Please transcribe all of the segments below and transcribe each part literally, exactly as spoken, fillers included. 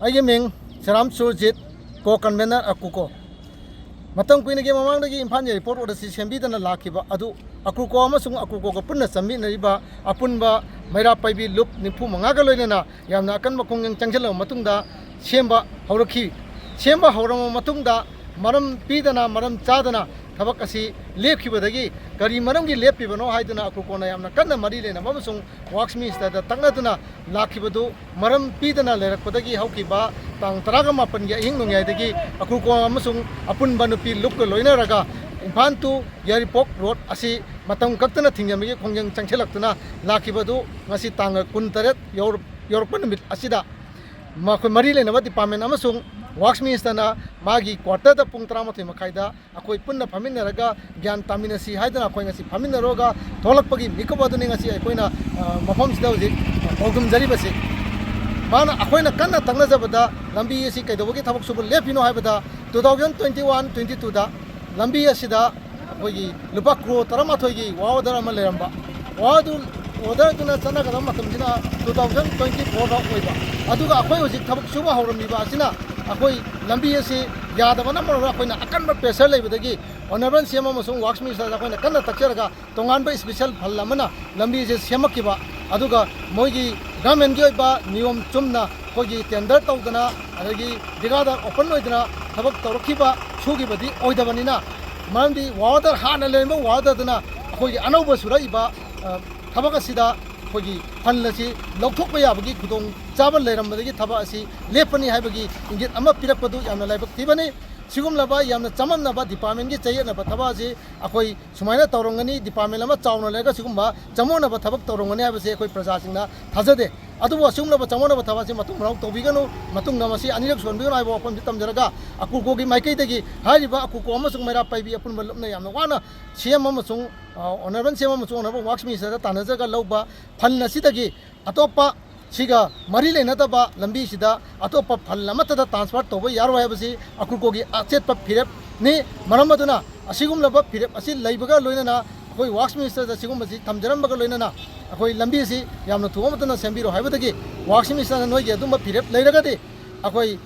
ꯑꯩꯒꯤ ꯃꯤꯡ ꯁꯤꯔꯥꯝ ꯁꯨꯔꯖꯤꯠ, ꯀꯣ ꯀꯟꯚꯦꯅꯔ ꯑꯀꯨꯀꯣ꯫ ꯃꯇꯝ ꯀꯨꯏꯅꯒꯤ ꯃꯃꯥꯡꯗꯒꯤ ꯏꯝꯐꯥꯜ ꯌꯥꯏꯔꯤꯄꯣꯛ ꯔꯣꯗ ꯑꯁꯤ ꯁꯦꯝꯕꯤꯗꯅ ꯂꯥꯛꯈꯤꯕ ꯑꯗꯨ ꯑꯀꯨꯀꯣ ꯑꯃꯁꯨꯡ ꯑꯀꯨꯀꯣꯒ ꯄꯨꯟꯅ ꯆꯠꯃꯤꯟꯅꯔꯤꯕ ꯑꯄꯨꯟꯕ ꯃꯩꯔꯥ ꯄꯥꯏꯕꯤ ꯂꯨꯞ ꯅꯤꯐꯨ ꯃꯉꯥꯒ ꯂꯣꯏꯅꯅ ꯌꯥꯝꯅ ꯑꯀꯟꯕ ꯈꯣꯡꯖꯪ ꯆꯪꯁꯤꯜꯂꯕ ꯃꯇꯨꯡꯗ ꯁꯦꯝꯕ ꯍꯧꯔꯛꯈꯤ꯫ ꯁꯦꯝꯕ ꯍꯧꯔꯕ ꯃꯇꯨꯡꯗ ꯃꯔꯝ ꯄꯤꯗꯅ, ꯃꯔꯝ ꯆꯥꯗꯅ ꯊꯕꯛ ꯑꯁꯤ ꯂꯦꯞꯈꯤꯕꯗꯒꯤ, ꯀꯔꯤ ꯃꯔꯝꯒꯤ ꯂꯦꯞꯄꯤꯕꯅꯣ ꯍꯥꯏꯗꯨꯅ ꯑꯀꯨꯀꯣꯅ ꯌꯥꯝꯅ ꯀꯟꯅ ꯃꯔꯤ ꯂꯩꯅꯕ ꯑꯃꯁꯨꯡ ꯋꯥꯔꯛꯁ ꯃꯤꯅꯤꯁꯇꯔꯗ ꯇꯛꯅꯗꯨꯅ ꯂꯥꯛꯈꯤꯕꯗꯨ ꯃꯔꯝ ꯄꯤꯗꯅ ꯂꯩꯔꯛꯄꯗꯒꯤ ꯍꯧꯈꯤꯕ ꯇꯥꯡ ꯇꯔꯥꯒ ꯃꯥꯄꯟꯒꯤ ꯑꯍꯤꯡ ꯅꯣꯡꯌꯥꯏꯗꯒꯤ ꯑꯀꯨꯀꯣ ꯑꯃꯁꯨꯡ ꯑꯄꯨꯟꯕ ꯅꯨꯄꯤ ꯂꯨꯞꯀ ꯂꯣꯏꯅꯔꯒ ꯏꯝꯐꯥꯜ to ꯌꯥꯏꯔꯤꯄꯣꯛ ꯔꯣꯗ ꯑꯁꯤ ꯃꯇꯝ ꯀꯛꯇꯅ ꯊꯤꯡꯖꯤꯟꯕꯒꯤ ꯈꯣꯡꯖꯪ ꯆꯪꯁꯤꯜꯂꯛꯇꯨꯅ ꯂꯥꯛꯈꯤꯕꯗꯨ ꯉꯁꯤ ꯇꯥꯡ ꯀꯨꯟꯇꯔꯦꯠ ꯌꯧꯔ-, ꯌꯧꯔꯛꯄ ꯅꯨꯃꯤꯠ ꯑꯁꯤꯗ ꯃꯈꯣꯏ ꯃꯔꯤ ꯂꯩꯅꯕ ꯗꯤꯄꯥꯔꯠꯃꯦꯟ ꯑꯃꯁꯨꯡ ꯋꯥꯔꯛꯁ ꯃꯤꯅꯤꯁꯇꯔꯅ ꯃꯥꯒꯤ ꯀ꯭ꯋꯥꯔꯇꯔꯗ ꯄꯨꯡ ꯇꯔꯥꯃꯥꯊꯣꯏ ꯃꯈꯥꯏꯗ ꯑꯩꯈꯣꯏ ꯄꯨꯟꯅ ꯐꯝꯃꯤꯟꯅꯔꯒ ꯒ꯭ꯌꯥꯟ ꯇꯥꯃꯤꯟꯅꯁꯤ ꯍꯥꯏꯗꯅ ꯑꯩꯈꯣꯏ ꯉꯁꯤ ꯐꯝꯃꯤꯟꯅꯔꯨꯔꯒ ꯊꯣꯛꯂꯛꯄꯒꯤ ꯃꯤꯀꯨꯞ ꯑꯗꯨꯅꯤ ꯉꯁꯤ ꯑꯩꯈꯣꯏꯅ, ꯑ, ꯃꯐꯝꯁꯤꯗ ꯍꯧꯖꯤꯛ ꯄꯥꯎꯗꯝꯖꯔꯤꯕꯁꯤ꯫ ꯃꯥꯅ ꯑꯩꯈꯣꯏꯅ ꯀꯟꯅ ꯇꯛꯅꯖꯕꯗ ꯂꯝꯕꯤ ꯑꯁꯤ ꯀꯩꯗꯧꯕꯒꯤ ꯊꯕꯛ ꯁꯨꯕ ꯂꯦꯞꯄꯤꯅꯣ ꯍꯥꯏꯕꯗ, two thousand twenty one twenty twoꯗ ꯂꯝꯕꯤ ꯑꯁꯤꯗ ꯑꯩꯈꯣꯏꯒꯤ ꯂꯨꯄꯥ ꯀ꯭ꯔꯣꯔ ꯇꯔꯥꯃꯥꯊꯣꯏꯒꯤ ꯋꯥ ꯑꯣꯔꯗꯔ ꯑꯃ ꯂꯩꯔꯝꯕ꯫ ꯋꯥ ꯑꯗꯨ ꯑꯣꯔꯗꯔꯗꯨꯅ ꯆꯠꯅꯒꯗꯕ ꯃꯇꯝꯁꯤꯅ two thousand twenty fourꯗ ꯑꯣꯏꯕ꯫ ꯑꯗꯨꯒ ꯑꯩꯈꯣꯏ ꯍꯧꯖꯤꯛ ꯊꯕꯛ ꯁꯨꯕ ꯍꯧꯔꯝꯃꯤꯕ ꯑꯁꯤꯅ ꯑꯩꯈꯣꯏ ꯂꯝꯕꯤ ꯑꯁꯤ ꯌꯥꯗꯕꯅ ꯃꯔꯝ ꯑꯣꯏꯔꯒ ꯑꯩꯈꯣꯏꯅ ꯑꯀꯟꯕ ꯄ꯭ꯔꯦꯁꯔ ꯂꯩꯕꯗꯒꯤ ꯑꯣꯅꯔꯦꯕꯜ ꯁꯤ ꯑꯦꯝ ꯑꯃꯁꯨꯡ ꯋꯥꯔꯛꯁ ꯃꯤꯅꯤꯁꯇꯔꯗ ꯑꯩꯈꯣꯏꯅ ꯀꯟꯅ ꯇꯛꯆꯔꯒ ꯇꯣꯉꯥꯟꯕ ꯏꯁꯄꯤꯁꯦꯜ ꯐꯟ ꯑꯃꯅ ꯂꯝꯕꯤꯁꯦ ꯁꯦꯝꯃꯛꯈꯤꯕ꯫ ꯑꯗꯨꯒ ꯃꯣꯏꯒꯤ ꯒꯚꯔꯟꯃꯦꯟꯒꯤ ꯑꯣꯏꯕ ꯅꯤꯌꯣꯝ ꯆꯨꯝꯅ ꯑꯩꯈꯣꯏꯒꯤ ꯇꯦꯟꯗꯔ ꯇꯧꯗꯅ, ꯑꯗꯒꯤ ꯕꯤꯒꯥꯗ ꯑꯣꯄꯟ ꯑꯣꯏꯗꯅ ꯊꯕꯛ ꯇꯧꯔꯛꯈꯤꯕ, ꯁꯨꯈꯤꯕꯗꯤ ꯑꯣꯏꯗꯕꯅꯤꯅ, ꯃꯔꯝꯗꯤ ꯋꯥ ꯑꯣꯔꯗꯔ, ꯍꯥꯟꯅ ꯂꯩꯔꯝꯕ ꯋꯥ ꯑꯣꯔꯗꯔꯗꯨꯅ ꯑꯩꯈꯣꯏꯒꯤ ꯑꯅꯧꯕ ꯁꯨꯔꯛꯏꯕ, ꯑ, ꯊꯕꯛ ꯑꯁꯤꯗ ꯑꯩꯈꯣꯏꯒꯤ ꯐꯟ ꯑꯁꯤ ꯂꯧꯊꯣꯛꯄ ꯌꯥꯕꯒꯤ ꯈꯨꯗꯣꯡ ꯆꯥꯕ ꯂꯩꯔꯝꯕꯗꯒꯤ ꯊꯕꯛ ꯑꯁꯤ ꯂꯦꯞꯄꯅꯤ ꯍꯥꯏꯕꯒꯤ ꯏꯪꯒꯤꯠ ꯑꯃ ꯄꯤꯔꯛꯄꯗꯨ ꯌꯥꯝꯅ ꯂꯥꯏꯕꯛ ꯊꯤꯕꯅꯤ꯫ ꯁꯤꯒꯨꯝꯂꯕ ꯌꯥꯝꯅ ꯆꯃꯝꯅꯕ ꯗꯤꯄꯥꯔꯠꯃꯦꯟꯒꯤ ꯆꯌꯦꯠꯅꯕ ꯊꯕꯛ ꯑꯁꯤ ꯑꯩꯈꯣꯏ ꯁꯨꯃꯥꯏꯅ ꯇꯧꯔꯝꯒꯅꯤ, ꯗꯤꯄꯥꯔꯠꯃꯦꯟ ꯑꯃ ꯆꯥꯎꯅ ꯂꯩꯔꯒ ꯁꯤꯒꯨꯝꯕ ꯆꯃꯝꯅꯕ ꯊꯕꯛ ꯇꯧꯔꯝꯒꯅꯤ ꯍꯥꯏꯕꯁꯤ ꯑꯩꯈꯣꯏ ꯄ꯭ꯔꯖꯥꯁꯤꯡꯅ ꯊꯥꯖꯗꯦ꯫ ꯑꯗꯨꯕꯨ ꯑꯁꯤꯒꯨꯝꯂꯕ ꯆꯃꯝꯅꯕ ꯊꯕꯛ ꯑꯁꯤ ꯃꯇꯨꯡ ꯃꯅꯥꯎ ꯇꯧꯕꯤꯒꯅꯨ, ꯃꯇꯨꯡꯗ ꯃꯁꯤ ꯑꯅꯤꯔꯛ ꯁꯣꯟꯕꯤꯒꯅꯨ ꯍꯥꯏꯕ ꯋꯥꯐꯝꯁꯤ ꯊꯝꯖꯔꯒ, ꯑꯀꯨꯀꯣꯒꯤ ꯃꯥꯏꯀꯩꯗꯒꯤ ꯍꯥꯏꯔꯤꯕ ꯑꯀꯨꯀꯣ ꯑꯃꯁꯨꯡ ꯃꯩꯔꯥ ꯄꯥꯏꯕꯤ ꯑꯄꯨꯟꯕ ꯂꯨꯞꯅ ꯌꯥꯝꯅ ꯋꯥꯅ ꯁꯤ ꯑꯦꯝ ꯑꯃꯁꯨꯡ, ꯑ, ꯑꯣꯅꯔꯦꯕꯜ ꯁꯤ ꯑꯦꯝ ꯑꯃꯁꯨꯡ ꯑꯣꯅꯔꯦꯕꯜ ꯋꯥꯔꯛꯁ ꯃꯤꯅꯤꯁꯇꯔꯗ ꯇꯥꯟꯅꯖꯔꯒ ꯂꯧꯕ ꯐꯟ ꯑꯁꯤꯗꯒꯤ ꯑꯇꯣꯞꯄ ꯁꯤꯒ ꯃꯔꯤ ꯂꯩꯅꯗꯕ ꯂꯝꯕꯤꯁꯤꯗ ꯑꯇꯣꯞꯄ ꯐꯟ ꯑꯃꯠꯇꯗ ꯇ꯭ꯔꯥꯟꯁꯐꯔ ꯇꯧꯕ ꯌꯥꯔꯣꯏ ꯍꯥꯏꯕꯁꯤ ꯑꯀꯨꯀꯣꯒꯤ ꯑꯆꯦꯠꯄ ꯐꯤꯔꯦꯞꯅꯤ꯫ ꯃꯔꯝ ꯑꯗꯨꯅ ꯑꯁꯤꯒꯨꯝꯂꯕ ꯐꯤꯔꯦꯞ ꯑꯁꯤ ꯂꯩꯕꯒ ꯂꯣꯏꯅꯅ ꯑꯩꯈꯣꯏ ꯋꯥꯔꯛꯁ ꯃꯤꯅꯤꯁꯇꯔꯗ ꯁꯤꯒꯨꯝꯕꯁꯤ ꯊꯝꯖꯔꯝꯕꯒ ꯂꯣꯏꯅꯅ ꯑꯩꯈꯣꯏ ꯂꯝꯕꯤꯁꯤ ꯌꯥꯝꯅ ꯊꯨꯕ ꯃꯇꯝꯗ ꯁꯦꯝꯕꯤꯔꯣ ꯍꯥꯏꯕꯗꯒꯤ ꯋꯥꯔꯛꯁ ꯃꯤꯅꯤꯁꯇꯔꯅ ꯅꯣꯏꯒꯤ ꯑꯗꯨꯝꯕ ꯐꯤꯔꯦꯞ ꯂꯩꯔꯒꯗꯤ ꯑꯩꯈꯣꯏ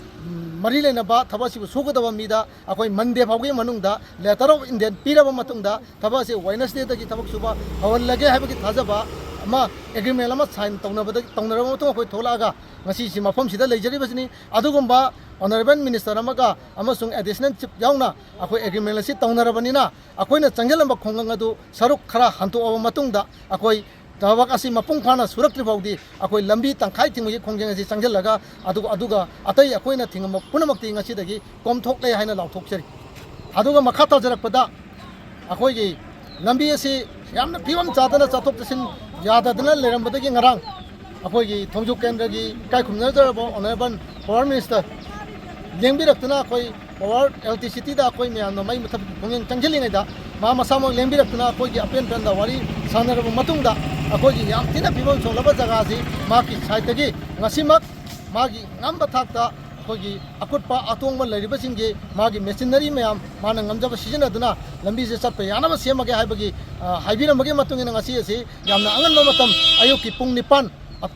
ꯃꯔꯤ ꯂꯩꯅꯕ ꯊꯕꯛ ꯑꯁꯤꯕꯨ ꯁꯨꯒꯗꯕ ꯃꯤꯗ ꯑꯩꯈꯣꯏ ꯃꯟꯗꯦ ꯐꯥꯎꯒꯤ ꯃꯅꯨꯡꯗ letter of intent ꯄꯤꯔꯕ ꯃꯇꯨꯡꯗ, ꯊꯕꯛ ꯑꯁꯤ Wednesdayꯗꯒꯤ ꯊꯕꯛ ꯁꯨꯕ ꯍꯧꯍꯜꯂꯒꯦ ꯍꯥꯏꯕꯒꯤ ꯊꯥꯖꯕ ꯑꯃ, agreement ꯑꯃ sign ꯇꯧꯅꯕꯗ, ꯇꯧꯅꯔꯕ ꯃꯇꯨꯡ ꯑꯩꯈꯣꯏ ꯊꯣꯛꯂꯛꯑꯒ ꯉꯁꯤꯁꯤ ꯃꯐꯝꯁꯤꯗ ꯂꯩꯖꯔꯤꯕꯁꯤꯅꯤ꯫ ꯑꯗꯨꯒꯨꯝꯕ honourable minister ꯑꯃꯒ ꯑꯃꯁꯨꯡ additional chief ꯌꯥꯎꯅ ꯑꯩꯈꯣꯏ agreement ꯑꯁꯤ ꯇꯧꯅꯔꯕꯅꯤꯅ, ꯑꯩꯈꯣꯏꯅ ꯆꯪꯁꯤꯜꯂꯝꯕ ꯈꯣꯡꯖꯪ ꯑꯗꯨ ꯁꯔꯨꯛ ꯈꯔ ꯍꯟꯇꯣꯛꯑꯕ ꯃꯇꯨꯡꯗ, ꯑꯩꯈꯣꯏ ꯊꯕꯛ ꯑꯁꯤ ꯃꯄꯨꯡ ꯐꯥꯅ ꯁꯨꯔꯛꯇ꯭ꯔꯤ ꯐꯥꯎꯗꯤ ꯑꯩꯈꯣꯏ ꯂꯝꯕꯤ ꯇꯪꯈꯥꯏ ꯊꯤꯡꯕꯒꯤ ꯈꯣꯡꯖꯪ ꯑꯁꯤ ꯆꯪꯁꯤꯜꯂꯒ, ꯑꯗꯨꯒ, ꯑꯗꯨꯒ ꯑꯇꯩ ꯑꯩꯈꯣꯏꯅ ꯊꯤꯡꯉꯝꯕ ꯄꯨꯝꯅꯃꯛꯇꯤ ꯉꯁꯤꯗꯒꯤ ꯀꯣꯝꯊꯣꯛꯂꯦ ꯍꯥꯏꯅ ꯂꯥꯎꯊꯣꯛꯆꯔꯤ꯫ ꯑꯗꯨꯒ ꯃꯈꯥ ꯇꯥꯖꯔꯛꯄꯗ, ꯑꯩꯈꯣꯏꯒꯤ ꯂꯝꯕꯤ ꯑꯁꯤ ꯌꯥꯝꯅ ꯐꯤꯕꯝ ꯆꯥꯗꯅ ꯆꯠꯊꯣꯛ ꯆꯠꯁꯤꯟ ꯌꯥꯗꯗꯅ ꯂꯩꯔꯝꯕꯗꯒꯤ ꯉꯔꯥꯡ ꯑꯩꯈꯣꯏꯒꯤ ꯊꯣꯡꯖꯨ ꯀꯦꯟꯗ꯭ꯔꯒꯤ ꯏꯀꯥꯏ ꯈꯨꯝꯅꯖꯔꯕ honourable power minister ꯂꯦꯡꯕꯤꯔꯛꯇꯨꯅ ꯑꯩꯈꯣꯏ power electricityꯗ ꯑꯩꯈꯣꯏ ꯃꯌꯥꯝꯅ ꯃꯩ ꯃꯨꯊꯠꯄꯒꯤ ꯈꯣꯡꯖꯪ ꯆꯪꯁꯤꯜꯂꯤꯉꯩꯗ ꯃꯥ ꯃꯁꯥꯃꯛ ꯂꯦꯡꯕꯤꯔꯛꯇꯨꯅ ꯑꯩꯈꯣꯏꯒꯤ ꯑꯄꯦꯟ ꯄꯦꯟꯗ ꯋꯥꯔꯤ ꯁꯥꯟꯅꯔꯕ ꯃꯇꯨꯡꯗ, ꯑꯩꯈꯣꯏꯒꯤ ꯌꯥꯝ ꯊꯤꯅ ꯐꯤꯕꯝ ꯁꯣꯛꯂꯕ ꯖꯒꯥ ꯑꯁꯤ ꯃꯍꯥꯛꯀꯤ sideꯇꯒꯤ ꯉꯁꯤꯃꯛ ꯃꯥꯒꯤ ꯉꯝꯕ ꯊꯥꯛꯇ ꯑꯩꯈꯣꯏꯒꯤ ꯑꯀꯨꯠꯄ ꯑꯇꯣꯡꯕ ꯂꯩꯔꯤꯕꯁꯤꯡꯒꯤ ꯃꯥꯒꯤ machinery ꯃꯌꯥꯝ ꯃꯥꯅ ꯉꯝꯖꯕ ꯁꯤꯖꯤꯟꯅꯗꯨꯅ ꯂꯝꯕꯤꯁꯦ ꯆꯠꯄ ꯌꯥꯅꯕ ꯁꯦꯝꯃꯒꯦ ꯍꯥꯏꯕꯒꯤ, ꯑ, ꯍꯥꯏꯕꯤꯔꯝꯕꯒꯤ ꯃꯇꯨꯡ ꯏꯟꯅ ꯉꯁꯤ ꯑꯁꯤ ꯌꯥꯝꯅ ꯑꯉꯟꯕ ꯃꯇꯝ, ꯑꯌꯨꯛꯀꯤ ꯄꯨꯡ ꯅꯤꯄꯥꯟ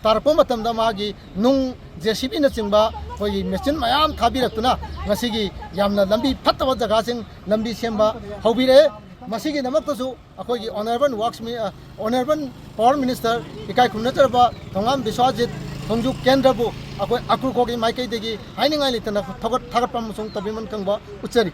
ꯇꯥꯔꯛꯄ ꯃꯇꯝꯗ ꯃꯥꯒꯤ ꯅꯨꯡ, JCBꯅꯆꯤꯡꯕ ꯑꯩꯈꯣꯏꯒꯤ machine ꯃꯌꯥꯝ ꯊꯥꯕꯤꯔꯛꯇꯨꯅ ꯉꯁꯤꯒꯤ ꯌꯥꯝꯅ ꯂꯝꯕꯤ ꯐꯠꯇꯕ ꯖꯒꯥꯁꯤꯡ ꯂꯝꯕꯤ ꯁꯦꯝꯕ ꯍꯧꯕꯤꯔꯛꯑꯦ꯫ ꯃꯁꯤꯒꯤꯗꯃꯛꯇꯁꯨ ꯑꯩꯈꯣꯏꯒꯤ honourable works mi-, ꯑ, honourable power minister ꯏꯀꯥꯏ ꯈꯨꯝꯅꯖꯔꯕ ꯊꯣꯉꯥꯝ ꯕꯤꯁ꯭ꯋꯥꯖꯤꯠ ꯊꯣꯡꯖꯨ ꯀꯦꯟꯗ꯭ꯔꯕꯨ ꯑꯩꯈꯣꯏ ꯑꯀ꯭ꯔꯨꯈꯣꯒꯤ ꯃꯥꯏꯀꯩꯗꯒꯤ ꯍꯥꯏꯅꯤꯡꯉꯥꯏ ꯂꯩꯇꯅ ꯊꯧꯒꯠ-, ꯊꯥꯒꯠꯄ ꯑꯃꯁꯨꯡ ꯇꯧꯕꯤꯃꯟ ꯈꯪꯕ ꯎꯠꯆꯔꯤ꯫